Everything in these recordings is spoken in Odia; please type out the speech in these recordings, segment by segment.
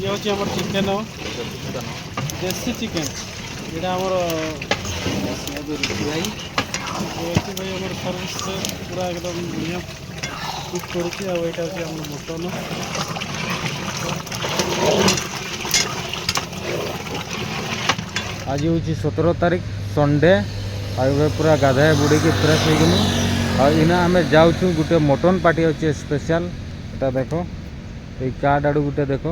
ଇଏ ହେଉଛି ଆମର ଚିକେନ, ଦେଶୀ ଚିକେନ। ଏଇଟା ଆମର ଭାଇ। ଅଛି ଭାଇ, ଆମର ସର୍ଭିସ ପୁରା ଏକଦମ ବଢ଼ିଆ କୁକ୍ କରୁଛି। ଆଉ ଏଇଟା ହେଉଛି ଆମର ମଟନ। ଆଜି ହେଉଛି 17 ତାରିଖ, ସଣ୍ଡେ। ଆଉ ଏବେ ପୁରା ଗାଧାଏ ବୁଡ଼ିକି ଫ୍ରେଶ୍ ହେଇଗଲୁ। ଆଉ ଇନା ଆମେ ଯାଉଛୁ, ଗୋଟେ ମଟନ୍ ପାର୍ଟି ଅଛି ସ୍ପେଶାଲ୍। ଏଟା ଦେଖ, ଏଇ କାର୍ଡ଼ ଆଡ଼ୁ ଗୋଟେ ଦେଖ,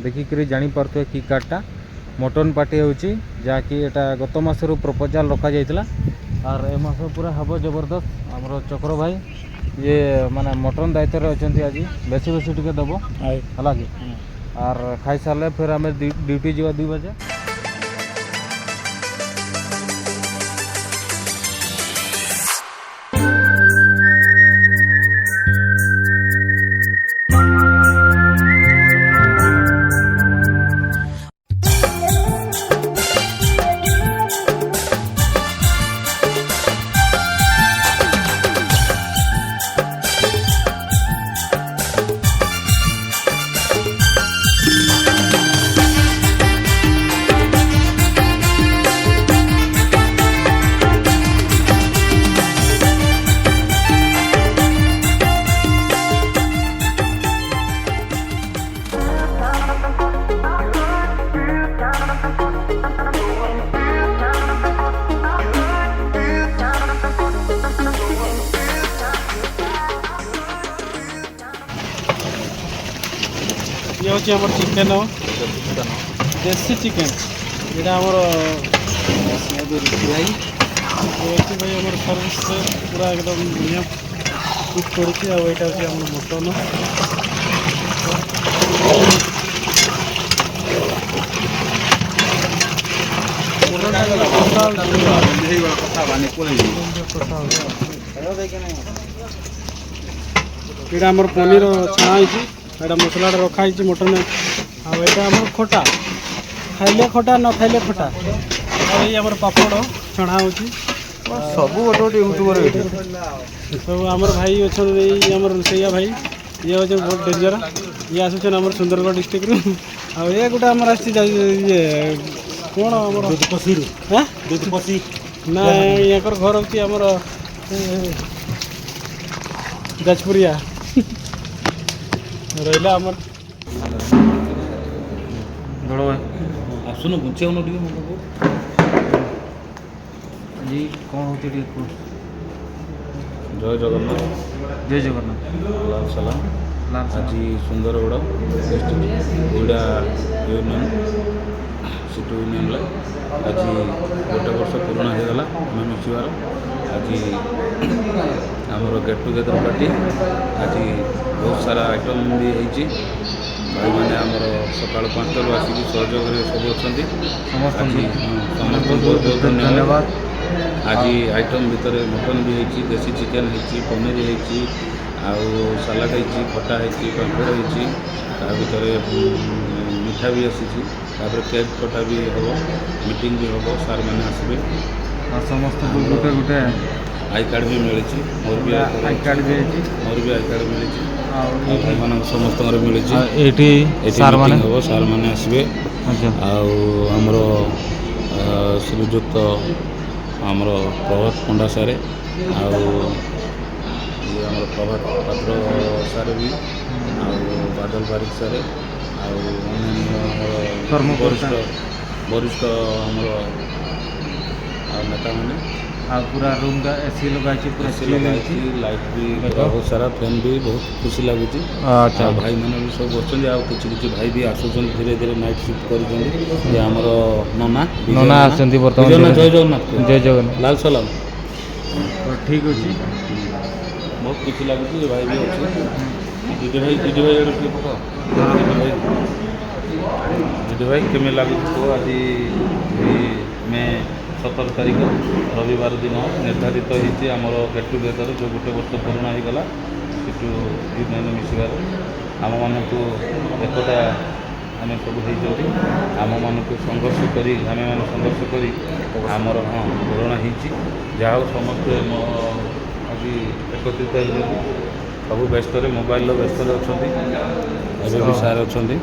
ଦେଖିକରି ଜାଣିପାରୁଥିବେ କି କାର୍ଡ଼ଟା। ମଟନ୍ ପାର୍ଟି ହେଉଛି, ଯାହାକି ଏଟା ଗତ ମାସରୁ ପ୍ରପୋଜାଲ୍ ରଖାଯାଇଥିଲା। ଆର୍ ଏ ମାସ ପୁରା ହେବ ଜବରଦସ୍ତ। ଆମର ଚକ୍ର ଭାଇ ଇଏ ମାନେ ମଟନ୍ ଦାୟିତ୍ୱରେ ଅଛନ୍ତି। ଆଜି ବେଶୀ ବେଶୀ ଟିକେ ଦେବ, ହେଲା କି? ଆର୍ ଖାଇସାରିଲେ ଫେର୍ ଆମେ ଡ୍ୟୁଟି ଯିବା 2 ବଜେ। ଇଏ ହେଉଛି ଆମର ଚିକେନ, ଦେଶୀ ଚିକେନ। ଏଇଟା ଆମର ଭାଇ। ଅଛି ଭାଇ, ଆମର ସର୍ଭିସ ପୁରା ଏକଦମ ବଢ଼ିଆ କୁକ୍ କରୁଛି। ଆଉ ଏଇଟା ହେଉଛି ଆମର ମଟନ। ମଟନଟା ଏଇଟା ଆମର ପନିର ଛଣା ହେଇଛି, ଏଇଟା ମସଲାଟା ରଖା ହେଇଛି ମଟନ। ଆଉ ଏଇଟା ଆମର ଖଟା, ଖାଇଲେ ଖଟା, ନ ଖାଇଲେ ଖଟା। ଆଉ ଏଇ ଆମର ପାପଡ଼ ଛଣା ହେଉଛି। ସବୁ ଗୋଟେ ଗୋଟେ ୟୁଟ୍ୟୁବର ଏଇଠି। ସବୁ ଆମର ଭାଇ ଅଛନ୍ତି। ଏଇ ଆମର ରୋଷେଇଆ ଭାଇ, ଇଏ ହେଉଛନ୍ତି ବହୁତ ଡେଞ୍ଜର। ଇଏ ଆସୁଛନ୍ତି ଆମର ସୁନ୍ଦରଗଡ଼ ଡିଷ୍ଟ୍ରିକ୍ଟରୁ। ଆଉ ଏ ଗୋଟେ ଆମର ଆସିଛି ଇଏ କ'ଣ ଆମର ନା, ୟାଙ୍କର ଘର ହେଉଛି ଆମର ଯାଜପୁରିଆ ରହିଲା ଆମର। ବଡ଼ ଭାଇ। ଆସୁନ, ଘୁଞ୍ଚେଉନ ଟିକେ ମୋ ପାଖକୁ। ଆଜି କ'ଣ ହେଉଛି ଟିକେ କୁହ। ଜୟ ଜଗନ୍ନାଥ। ଜୟ ଜଗନ୍ନାଥ। ଲାଲ ସଲାମ। ଲାଲ ସଲାମ। ଆଜି ସୁନ୍ଦରଗଡ଼ ଡିଷ୍ଟ୍ରିକ୍ଟ ହୁଇଡ଼ା ୟୁନିୟନ, ସିଟୁ ୟୁନିୟନରେ ଆଜି ଗୋଟେ ବର୍ଷ ପୁରୁଣା ହେଇଗଲା ଆମେ ମିଶିବାର। ଆଜି ଆମର ଗେଟ୍ ଟୁଗେଦର ପାର୍ଟି। ଆଜି ବହୁତ ସାରା ଆଇଟମ୍ ବି ହେଇଛି। ଭାଇମାନେ ଆମର ସକାଳ 5ଟାରୁ ଆସିକି ସହଯୋଗରେ ସବୁ ଅଛନ୍ତି। ସମସ୍ତଙ୍କୁ ଆଜି ସମସ୍ତଙ୍କୁ ବହୁତ ବହୁତ ଧନ୍ୟବାଦ। ଧନ୍ୟବାଦ। ଆଜି ଆଇଟମ୍ ଭିତରେ ମଟନ୍ ବି ହେଇଛି, ଦେଶୀ ଚିକେନ୍ ହେଇଛି, ପନିର ହେଇଛି, ଆଉ ସାଲାଡ଼ ହେଇଛି, ଖଟା ହେଇଛି, ପାମ୍ପଡ଼ ହେଇଛି। ତା ଭିତରେ ମିଠା ବି ଆସିଛି। ତାପରେ କେକ୍ କଟା ବି ହେବ, ମିଟିଂ ବି ହେବ, ସାର୍ମାନେ ଆସିବେ। ଆଉ ସମସ୍ତଙ୍କୁ ଗୋଟେ ଗୋଟେ I card ବି ମିଳିଛି। ମୋର ବି I card ବି ହେଇଛି। ମୋର ବି I card ମିଳିଛି। ଆଉ ଆଉ ଏଇଠି ଭାଇମାନଙ୍କ ସମସ୍ତଙ୍କର ମିଳିଛି। ଆଉ ଏଇଠି ଏଠି ସାର୍ମାନେ ମିଟିଂ ହେବ, ସାର୍ମାନେ ଆସିବେ। ଆଉ ଆମର ଶ୍ରୀଯୁକ୍ତ ଆମର ପ୍ରଭାତ ପଣ୍ଡା ସାରେ, ଆଉ ଇଏ ଆମର ପ୍ରଭାତ ପାତ୍ର ସାରେ ବି, ଆଉ ବାଦଲ ବାରିକ ସାରେ, ଆଉ ଅନ୍ୟାନ୍ୟ ଆମର କର୍ମକର୍ତ୍ତା। ବରିଷ୍ଠ ଆମର ଆଉ ନେତାମାନେ। ଆଉ ପୁରା ରୁମ୍ଟା ଏସି ଲଗା ହେଇଛି, ପୁରା ଏସି ଚିଲ୍ ଲଗା ହେଇଛି। ହେଇଛି, ଲାଇଟ୍ ବି ଦେଖ। ବହୁତ ସାରା ଫ୍ୟାନ୍ ବି, ବହୁତ ଖୁସି ଲାଗୁଛି। ଆଉ ଭାଇମାନେ ବି ସବୁ ବସୁଛନ୍ତି। ଆଉ କିଛି କିଛି ଭାଇ ବି ଆସୁଛନ୍ତି, ଧୀରେ ଧୀରେ ନାଇଟ୍ ସିଫ୍ଟ କରୁଛନ୍ତି। ଯେ ଆମର ନନା ବିଜୟ। ନନା ଆସୁଛନ୍ତି ବର୍ତ୍ତମାନ। ବିଜୟ ନନା, ଧୀରେ ଜୟ ଜଗନ୍ନାଥ କୁହ। ଜୟ ଜଗନ୍ନାଥ। ଲାଲ ସଲାମ। ତ ଠିକ୍ ଅଛି। ବହୁତ ଖୁସି ଲାଗୁଛି ଯେ ଭାଇ ବି ଅଛି। ଦିଦି ଭାଇ, ଦିଦି ଭାଇ ଆଡ଼େ ଟିକେ ପକାଅ। ଦିଦି ଭାଇ, ଦିଦି ଭାଇ, କେମିତି ଲାଗୁଛି କୁହ। ଆଜି ଏଇ ମେ 17 ତାରିଖ ରବିବାର ଦିନ ନିର୍ଦ୍ଧାରିତ ହେଇଛି ଆମର ଗେଟ୍ ଟୁଗେଦର, ଯେଉଁ ଗୋଟେ ବର୍ଷ ପୁରୁଣା ହେଇଗଲା ସେଠୁ ୟୁନିୟନ ମିଶିବାର। ଆମମାନଙ୍କୁ ଏକତା ଆମେ ସବୁ ହେଇଛନ୍ତି। ଆମମାନଙ୍କୁ ସଂଘର୍ଷ କରି, ଆମେମାନେ ସଂଘର୍ଷ କରି ଆମର ପୂରଣ ହେଇଛି। ଯାହା ହଉ, ସମସ୍ତେ ମୋ ଆଜି ଏକତ୍ରିତ ହେଇଛନ୍ତି। ସବୁ ବ୍ୟସ୍ତରେ, ମୋବାଇଲର ବ୍ୟସ୍ତରେ ଅଛନ୍ତି। ଏବେ ବି ସାର୍ ଅଛନ୍ତି।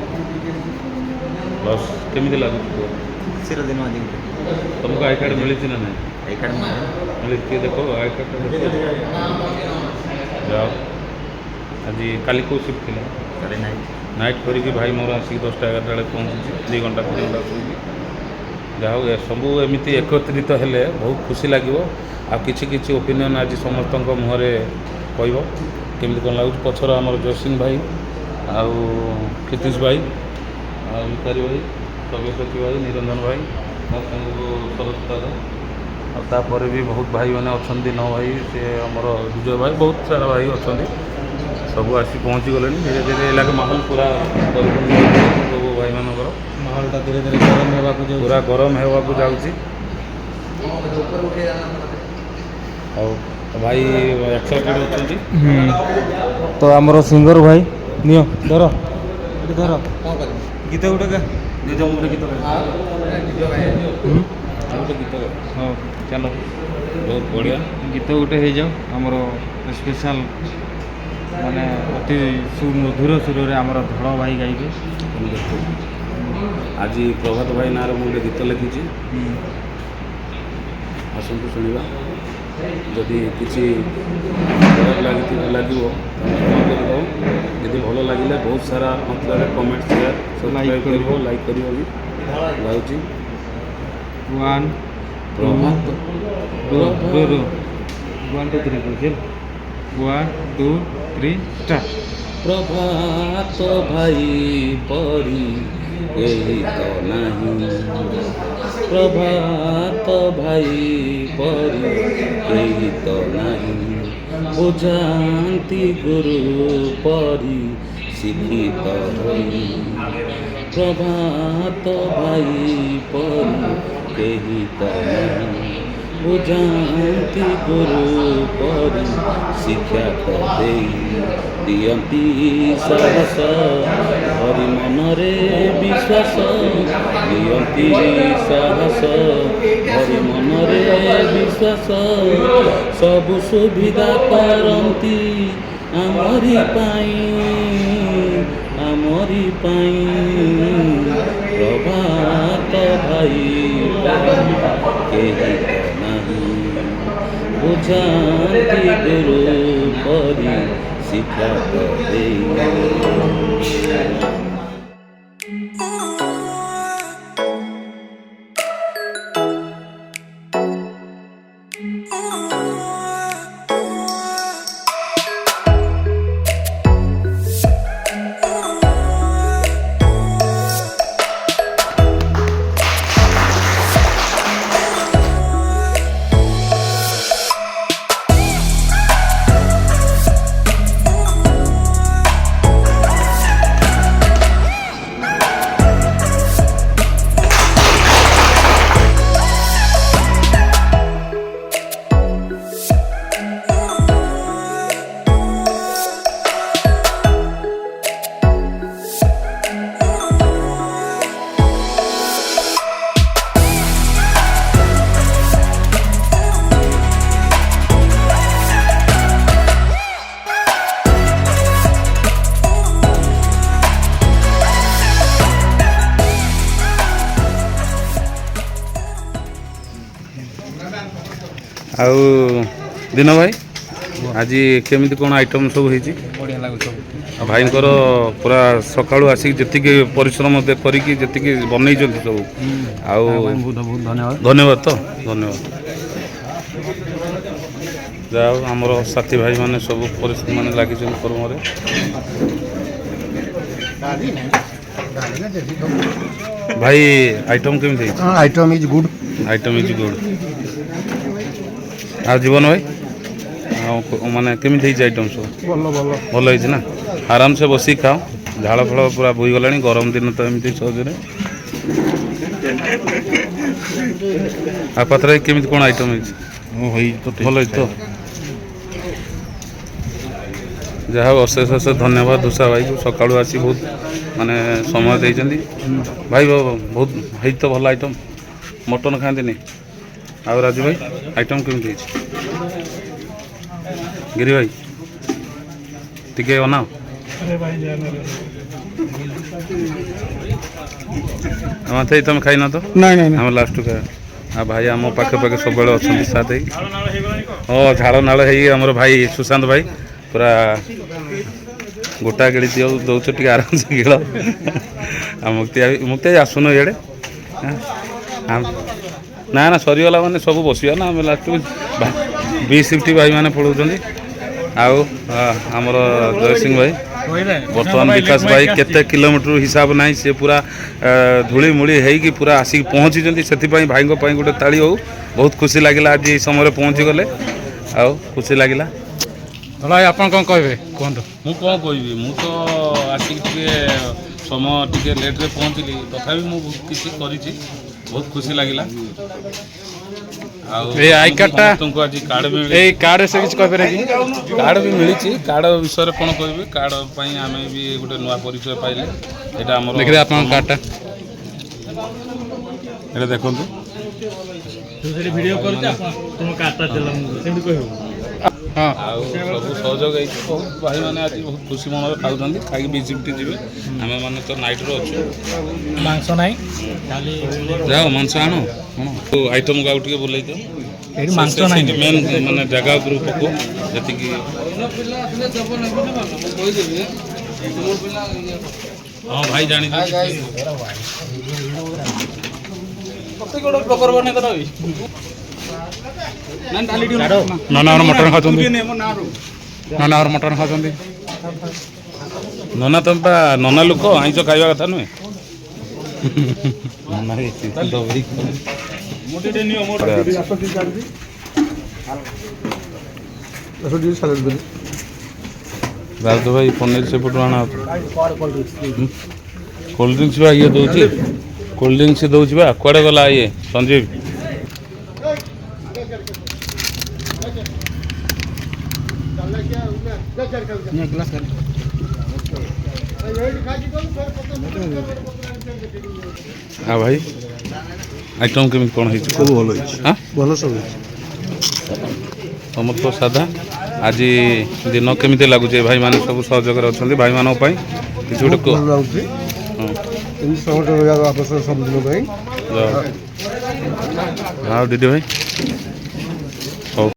ପ୍ଲସ୍ କେମିତି ଲାଗୁଛି କୁହ? ଖୁସିର ଦିନ ଆଜି ଗୋଟେ। ତୁମକୁ I card ମିଳିଛି ନା ନାହିଁ? I card. ମିଳିଛି, ଦେଖ, I କାର୍ଡ଼ଟା ଦେଖ। ଯାଅ। ଆଜି କାଲି କେଉଁ ସିଫ୍ଟ ଥିଲା? କାଲି ନାଇଟ୍। ନାଇଟ୍ କରିକି ଭାଇ ମୋର ଆସିକି 10ଟା 11ଟା ବେଳେ ପହଞ୍ଚିଛି, 2 ଘଣ୍ଟା 3 ଘଣ୍ଟା ଶୋଇକି। ଯାହା ହଉ, ଏସବୁ ଏମିତି ଏକତ୍ରିତ ହେଲେ ବହୁତ ଖୁସି ଲାଗିବ। ଆଉ କିଛି କିଛି ଓପିନିଅନ୍ ଆଜି ସମସ୍ତଙ୍କ ମୁହଁରେ କହିବ କେମିତି କ'ଣ ଲାଗୁଛି। ପଛର ଆମର ଜୟସିଂ ଭାଇ ଆଉ କ୍ଷିତୀଶ ଭାଇ ଆଉ ଭିକାରୀ ଭାଇ, ସବ୍ୟସାଚୀ ଭାଇ, ନିରଞ୍ଜନ ଭାଇ, ତା ସାଙ୍ଗକୁ ଶରତ ଦାଦା, ଆଉ ତାପରେ ବି ବହୁତ ଭାଇମାନେ ଅଛନ୍ତି। ଦିନ ଭାଇ, ସେ ଆମର ବିଜୟ ଭାଇ, ବହୁତ ସାରା ଭାଇ ଅଛନ୍ତି। ସବୁ ଆସି ପହଞ୍ଚିଗଲେଣି। ଧୀରେ ଧୀରେ ଏଇଲାକେ ମାହୋଲ ପୁରା ପରିପୂର୍ଣ୍ଣ ହେଇଯିବ ସବୁ ଭାଇମାନଙ୍କର। ମାହୋଲଟା ଧୀରେ ଧୀରେ ଗରମ ହେବାକୁ ଯାଉଛି। ପୁରା ଗରମ ହେବାକୁ ଯାଉଛି। ହଉ ଭାଇ, ଏକ୍ସାଇଟେଡ଼ ଅଛନ୍ତି। ତ ଆମର ସିଙ୍ଗର ଭାଇ, ନିଅ, ଧର, ଏଠି ଧର, ଗୀତ ଗୋଟେ ଗା। ନିଜ ଗୋଟେ ଗୀତ ଗାଏ। ଗୋଟେ ଗୀତ ଗାଏ। ହଉ ଚାଲ। ବହୁତ ବଢ଼ିଆ। ଗୀତ ଗୋଟେ ହେଇଯାଉ। ଆମର ସ୍ପେଶାଲ ମାନେ ଅତି ସୁମଧୁର ସୁରରେ ଆମର ଧଳ ଭାଇ ଗାଇବେ। ଆଜି ପ୍ରଭାତ ଭାଇ ନାଁରେ ମୁଁ ଗୋଟେ ଗୀତ ଲେଖିଛି। ଆସନ୍ତୁ ଶୁଣିବା। ଯଦି କିଛି ଖରାପ ଲାଗିଥିବ, ଲାଗିବ, ତାହେଲେ କ୍ଷମା କରିଦେବ। ଯଦି ଭଲ ଲାଗିଲେ ବହୁତ ସାରା ମାତ୍ରାରେ କମେଣ୍ଟ, ସେୟାର, ସବସ୍କ୍ରାଇବ୍ କରିବ, ଲାଇକ୍ କରିବ ବି ଲାଗୁଛି। ୱାନ୍ ପ୍ରଭାତ ରୁ ରୁ ରୁ, ୱାନ୍ ଟୁ ଥ୍ରୀ କହୁଛି। One two three start. ପ୍ରଭାତ ଭାଇ ପରି କେହି ତ ନାହିଁ, ପ୍ରଭାତ ଭାଇ ପରି କେହି ତ ନାହିଁ, ବୁଝାନ୍ତି ଗୁରୁ ପରି ଶିକ୍ଷିତ ହୋଇ। ପ୍ରଭାତ ଭାଇ ପରି କେହି ତ ନାହିଁ, ବୁଝାନ୍ତି ଗୁରୁ ପରି ଶିକ୍ଷା ତ ଦେଇ, ଦିଅନ୍ତି ସାହସ ଭରି ମନରେ ବିଶ୍ୱାସ, ଦିଅନ୍ତି ସାହସ ଭରି ମନରେ ବିଶ୍ୱାସ, ସବୁ ସୁବିଧା କରନ୍ତି ଆମରି ପାଇଁ, ଆମରି ପାଇଁ। ପ୍ରଭାତ ଭାଇ ପରି କେହି ତ ନାହିଁ, ବୁଝାନ୍ତି ଗୁରୁ ପରି ଶିକ୍ଷା ତ ଦେଇ। ଆଉ ଦିନ ଭାଇ, ଆଜି କେମିତି କ'ଣ ଆଇଟମ୍ ସବୁ ହେଇଛି? ବଢ଼ିଆ ଲାଗୁଛି ସବୁ। ଆଉ ଭାଇଙ୍କର ପୁରା ସକାଳୁ ଆସିକି ଯେତିକି ପରିଶ୍ରମ କରିକି ଯେତିକି ବନେଇଛନ୍ତି ସବୁ, ଆଉ ବହୁତ ବହୁତ ଧନ୍ୟବାଦ। ଧନ୍ୟବାଦ ତ, ଧନ୍ୟବାଦ। ଯାହା ହଉ, ଆମର ସାଥୀ ଭାଇମାନେ ସବୁ ପରିଶ୍ରମ ମାନେ ଲାଗିଛନ୍ତି କର୍ମରେ। ଭାଇ, ଆଇଟମ୍ କେମିତି ହେଇଛି? Item is good. Item is good. ଆଉ ଜୀବନ ଭାଇ, ଆଉ ମାନେ କେମିତି ହେଇଛି ଆଇଟମ୍ ସବୁ? ଭଲ ଭଲ। ଭଲ ହେଇଛି ନା? ଆରାମସେ ବସିକି ଖାଅ। ଝାଳ ଫାଳ ପୁରା ବୋହିଗଲାଣି, ଗରମ ଦିନ ତ ଏମିତି ସହଜରେ। ଆଉ ପାତ୍ର ଭାଇ, କେମିତି କ'ଣ ଆଇଟମ୍ ହେଇଛି? ହେଇଛି ତ। ଭଲ ହେଇଛି ତ? ଯାହା ହଉ, ଅଶେଷ ଅଶେଷ ଧନ୍ୟବାଦ ଧୁଷା ଭାଇକୁ, ସକାଳୁ ଆସି ବହୁତ ମାନେ ସମୟ ଦେଇଛନ୍ତି। ଭାଇ, ବହୁତ ହେଇଛି ତ ଭଲ ଆଇଟମ୍? ମଟନ୍ ଖାଆନ୍ତିନି। ଆଉ ରାଜୁ ଭାଇ, ଆଇଟମ୍ କେମିତି ହେଇଛି? ଗିରି ଭାଇ, ଟିକେ ଅନାଅ। ଆରେ ଭାଇ, ଜାନ। ଆମ ତମେ ଖାଇନ ତ? ନାଇଁ ନାଇଁ। ଆମେ ଲାଷ୍ଟକୁ ଖାଇବା। ଆଉ ଭାଇ ଆମ ପାଖେ ପାଖେ ସବୁବେଳେ ଅଛନ୍ତି ସାଥ ହେଇକି। ହଁ, ଝାଳ ନାଳ ହେଇ ଆମର ଭାଇ ସୁଶାନ୍ତ ଭାଇ ପୁରା ଗୋଟା ଗିଳି ଦିଅ ଦଉଛ, ଟିକେ ଆରାମସେ ଗିଳ। ଆଉ ମୁକ୍ତି ମୁକ୍ତି ଆସୁନ ଇଆଡ଼େ। ନା ନା, ସରିଗଲା ମାନେ ସବୁ ବସିବା ନା। ଆମେ ଲାଷ୍ଟକୁ ବି ସିଫ୍ଟ ଭାଇମାନେ ପଳାଉଛନ୍ତି। ଆଉ ଆମର ଜୟସିଂ ଭାଇ, ବର୍ତ୍ତମାନ ବିକାଶ ଭାଇ କେତେ କିଲୋମିଟର ହିସାବ ନାହିଁ, ସେ ପୁରା ଧୂଳି ମୂଳି ହେଇକି ପୁରା ଆସିକି ପହଞ୍ଚିଛନ୍ତି। ସେଥିପାଇଁ ଭାଇଙ୍କ ପାଇଁ ଗୋଟେ ତାଳି ହଉ। ବହୁତ ଖୁସି ଲାଗିଲା ଆଜି ଏଇ ସମୟରେ ପହଞ୍ଚିଗଲେ, ଆଉ ଖୁସି ଲାଗିଲା। ଭାଇ, ଆପଣ କ'ଣ କହିବେ କୁହନ୍ତୁ। ମୁଁ କ'ଣ କହିବି? ମୁଁ ତ ଆସିକି ଟିକେ ସମୟ ଟିକେ ଲେଟ୍ରେ ପହଞ୍ଚିଲି, ତଥାପି ମୁଁ ବହୁତ କିଛି କରିଛି, ବହୁତ ଖୁସି ଲାଗିଲା। ଆଉ ଏଇ I କାର୍ଡଟା ସମସ୍ତଙ୍କୁ ଆଜି କାର୍ଡ଼ ବି ଏଇ କାର୍ଡ ବିଷୟରେ କିଛି କହିପାରିବେ କି? କାର୍ଡ଼ ବି ମିଳିଛି। କାର୍ଡ଼ ବିଷୟରେ କ'ଣ କହିବି? କାର୍ଡ଼ ପାଇଁ ଆମେ ବି ଗୋଟେ ନୂଆ ପରିଚୟ ପାଇଲେ। ଏଇଟା ଆମର ଦେଖିବେ ଆପଣଙ୍କ କାର୍ଡଟା। ଏଇଟା ଦେଖନ୍ତୁ। ଭିଡ଼ିଓ କରୁଛି, ତୁମ କାର୍ଡଟା ଦେଲା, ସେମିତି କହିବୁ। ହଁ। ଆଉ ସବୁ ସହଯୋଗ ହେଇଛି। ବହୁତ ଭାଇମାନେ ଆଜି ବହୁତ ଖୁସି ମନରେ ଖାଉଛନ୍ତି, ଖାଇକି ବି ସିଫ୍ଟ ଯିବେ। ଆମେମାନେ ତ ନାଇଟ୍ରେ ଅଛୁ। ମାଂସ ନାହିଁ ଖାଲି। ଯାଅ ମାଂସ ଆଣ। କ'ଣ ଆଇଟମ୍କୁ ଆଉ ଟିକେ ବୁଲେଇ ଦିଅ। ଏଇଠି ମାଂସ ନାହିଁ। ମେନ୍ ମାନେ ଜାଗା ଉପରକୁ ପକଉ ଯେତିକି। ହଁ ଭାଇ, ଜାଣିଛୁ। ନନା ଆମର ମଟନ ଖାଉଛନ୍ତି, ନନା ଆମର ମଟନ ଖାଉଛନ୍ତି। ନନା, ତମେ ପା ନନା ଲୋକ, ଆଇଁଷ ଖାଇବା କଥା ନୁହେଁ। ନନା ଦବେଇ। ରାଜୁ ଭାଇ, ପନିର ସେପଟୁ ଆଣ। କୋଲ୍ଡ ଡ୍ରିଙ୍କସ୍ ବା ଇଏ ଦେଉଛି, କୋଲ୍ଡ ଡ୍ରିଙ୍କସ୍ ଦେଉଛି ବା। କୁଆଡ଼େ ଗଲା ଇଏ ସଞ୍ଜୀବ? ଆଉ ଭାଇ, ଆଇଟମ୍ କେମିତି କ'ଣ ହେଇଛି? ସବୁ ଭଲ ହେଇଛି। ହଁ। ଭଲ ସବୁ ହେଇଛି। ତମର ତ ସାଧା। ଆଜି ଦିନ କେମିତି ଲାଗୁଛି? ଭାଇମାନେ ସବୁ ସହଯୋଗରେ ଅଛନ୍ତି, ଭାଇମାନଙ୍କ ପାଇଁ କିଛି ଗୋଟେ କୁହ। ଭଲ ଲାଗୁଛି। ହଁ। ଏମିତି ସଂଗଠନ ରହିବା ଆବଶ୍ୟକ ସବୁଦିନ ପାଇଁ। ଆଉ ଦିଦି ଭାଇ?